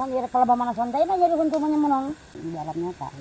Kan kalau mana santai na nyeri huntu mah menang. Di dalamnya tak.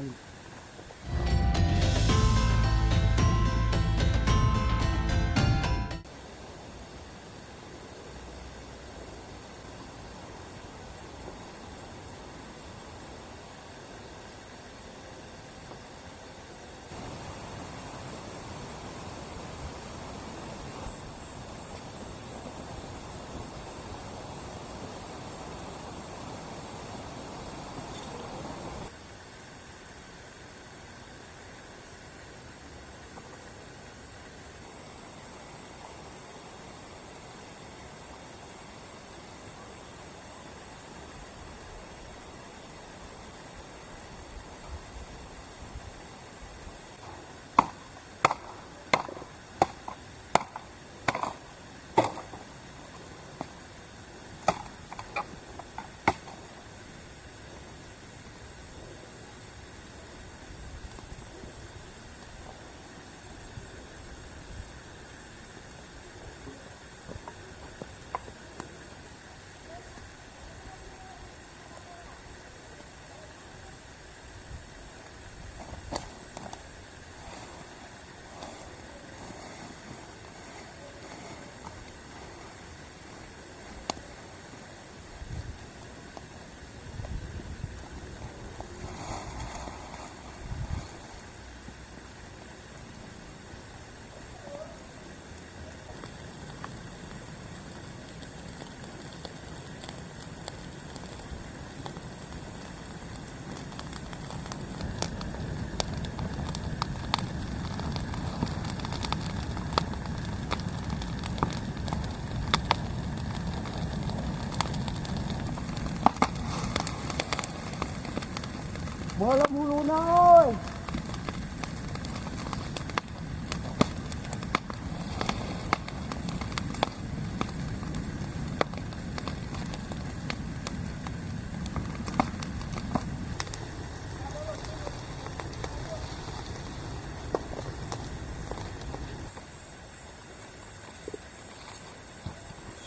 Bola mulu na oy.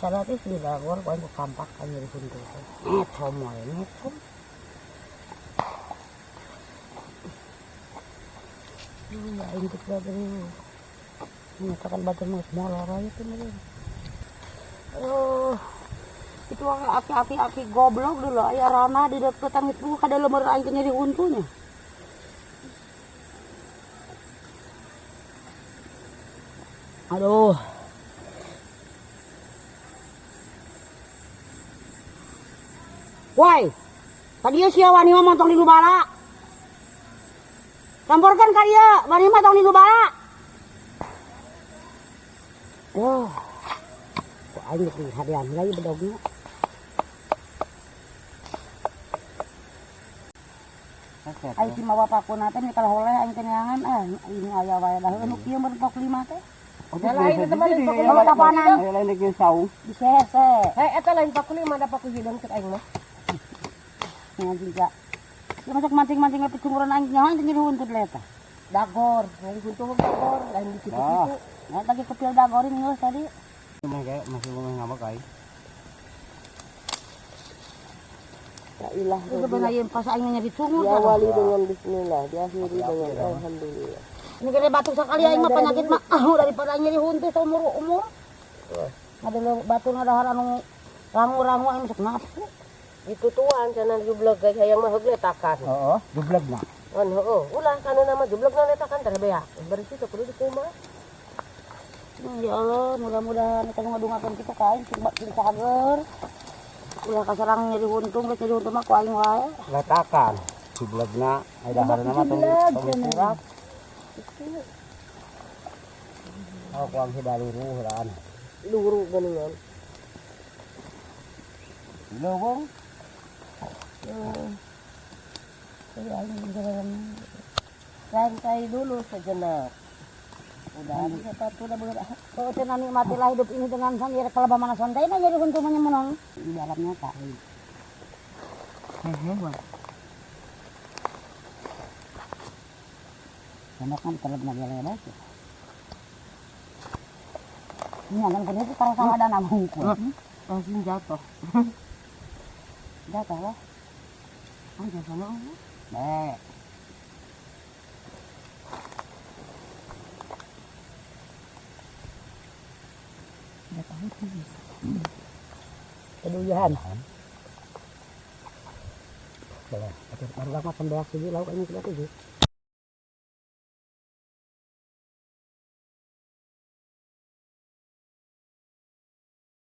Salat is di dagor kowe kampak kan nyeri huntu. Metrom wae metrom. Aing teh batur. Nyatakan batur mah molor aja tuh meureun. Oh, itu aki-aki goblok dulu aya rana di deket tangis buka kada lemeur aing teh nyeri huntunya. Aduh. Woi, tadi sia wani mah montong di lubala. Camporkan ka ieu, wani mah tong di lubala. Wah, kok aing geus hadean heula ieu bedogna. Aing si mawa pakuna teh kalau holeh aing teh neangan ini aya wae dah nu kieu mun pok 5 teh. Lain eta mah lain paku lima. Kapanan? Lain deuk saung. Disese. Hei eta lain paku 5 da paku hideung cek aing mah. Ngaji ka. Ieu masuk mancing-mancing lepi cumuran aing nyaho teh nyeri huntut leta. Dagor, nyeri huntu mah dagor, lain di situ-situ. Nah, tadi kepil dagorin geus tadi. Masih mau ngambek aing. Ya ilah. Itu benar yang pas aing nyeri cungur. Diawali dengan bismillah, diakhiri dengan alhamdulillah. Ini gede batuk sekali aing mah penyakit mah daripada aing nyeri huntu seumur umur. Ada batu ngadahar anu rangu-rangu aing masuk nafsu. Ditutuan cenah jubleg guys hayang mah heug letakan. Heeh, jubleg mah. On heeh, ulah kana nama jubleg na letakan teh beak. Bersih teh kudu dikumaha. Ya Allah, mudah-mudahan kita ngadungakeun kitu ka aing sing sager. Ulah kaserang nyeri huntu, geus nyeri huntu mah ku aing wae. Letakan jublegna aya daharna mah tong kurang. Oh, kuang hidaluru heulaan. Luru geuningan. Leuweung. Santai dulu sejenak. Udah, sepatu udah bener. Oh, tenang nikmatilah hidup ini dengan santai. Kalau mana santai mah nyeri huntu mah menang. Di dalamnya tak. Hehe, Bang. Enak kan telur naga lele. Ini akan kudu itu kalau sama ada nabung ku. Langsung jatuh. Jatuh lah. Oh, jangan sama. Nek. Enggak tahu tuh. Keduyahan. Boleh. Baru mah pembeak siji lauk ini tidak tuh.